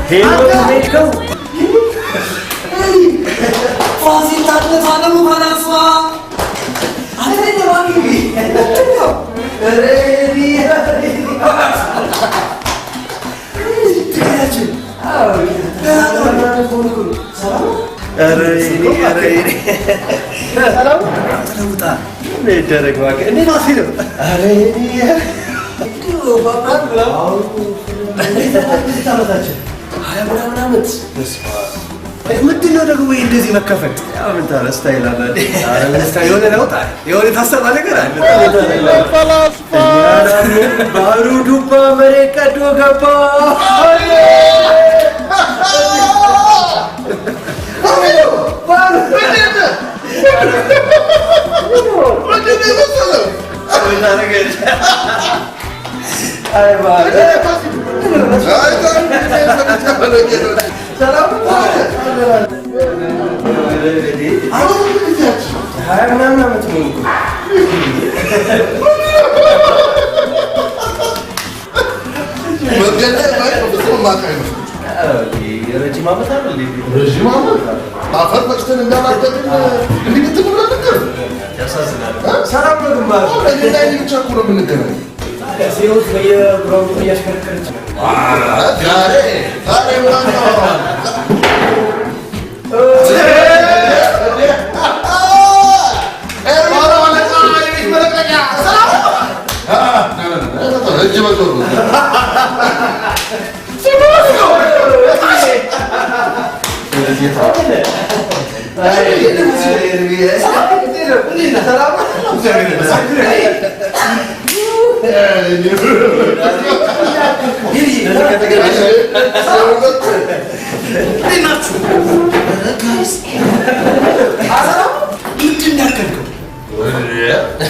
ሄሎ። ፋሲል ታደሰ አለሙ ፈላስፋ። ይደረግ እባክህ። እንዴት ነው ፊልም? 20 ምናምን ዓመት። ምንድን ነው ደግሞ ይሄ እንደዚህ መከፈል? ምን ታዲያ style አለ። የሆነ ለውጥ አለ፣ የሆነ የታሰበ ነገር አለ። ባህሩ ዱባ መሬት ቀዶ ገባ። 20 ምናምን ዓመት ነው እኮ። መንገድ ላይ ባይ ፍጹም የማውቅ አይመስልም። ረጅም ዓመት አይደል? ረዥም ዓመት አፈር ፈጭተን እንዳላደግን እንዲህ ብትን ብለን ነገር ያሳዝናል። ሰላም ነው ግንባር። እኔና እኔ ብቻ እኮ ነው የምንገናኘው። ሴዎች በየግራውንዱ እያሽከረከረች ዛሬ ዛሬ ምናምን እናወራዋለን። እጅ መዞር ነው።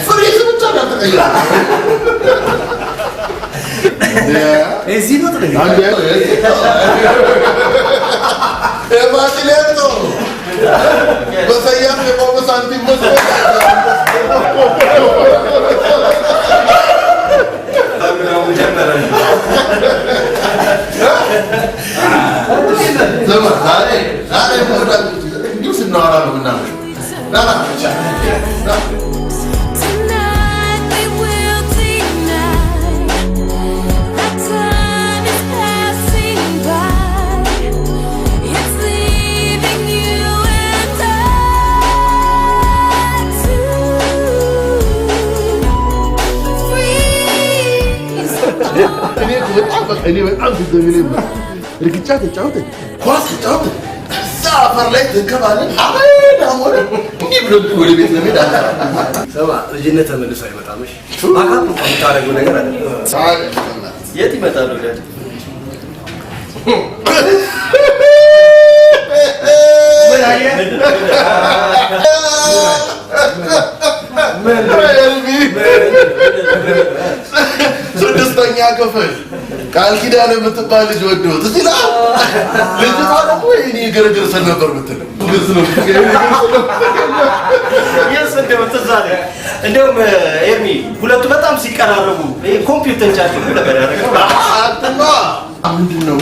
ፍሪዝ ብቻ ነው ያልተቀየረው። እዚህ ነው ጥሩ። የማሲሌቶ በሰያፍ የቆመ ሳንቲም መስሎ። ስማ፣ ዛሬ ዛሬ እንዲሁ ስናወራ ነው የምናመሸው። ና ና ና። Tonight we will deny that time is passing by. It's leaving you and I to freeze. እኔ በጣም በቃ እኔ በጣም ትዝ የሚለኝ በቃ እርግጫ ተጫውተን፣ ኳስ ተጫውተን፣ እዛ አፈር ላይ ተንከባለን አመዳም ሆነ እንዲህ ብሎ ወደ ቤት ለመሄድ አለ። ስማ፣ ልጅነት ተመልሶ አይመጣም። እሺ backup እንኳን የምታደርገው ነገር አለ። የት ይመጣሉ ወዳጅ? ምን አየህ? ኤልቢ ስድስተኛ ክፍል ቃል ኪዳን የምትባል ልጅ ወዶ ትዝ ይልሃል? ልጅቷ ደግሞ የእኔ ግርግር ስል ነበር የምትለው። ግር ስል ነበር። Yes፣ እንደውም ትዝ አለኝ። እንደውም ኤርሚ ሁለቱ በጣም ሲቀራረቡ ይሄ ኮምፒውተር ቻርጅ ነበር ያደረገው። አንተማ ምንድን ነው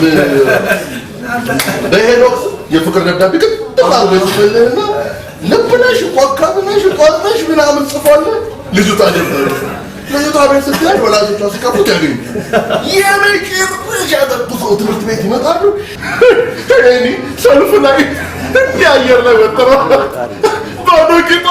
በሄኖክ የፍቅር ደብዳቤ ግጥም አድርጎ ይጽፍልህና ልብ ነሽ፣ ኮከብ ነሽ፣ ጦር ነሽ ምናምን ጽፎልህ ልጅቷ ደበረ ልጅቷ ቤት ስትሄድ ወላጆቿ ሲከፉት ያገኙ የመጨረሻ ተኩሰው ትምህርት ቤት ይመጣሉ። እኔ ሰልፍ ላይ እንዲህ አየር ላይ ወጥረው ባዶ ቂጧ።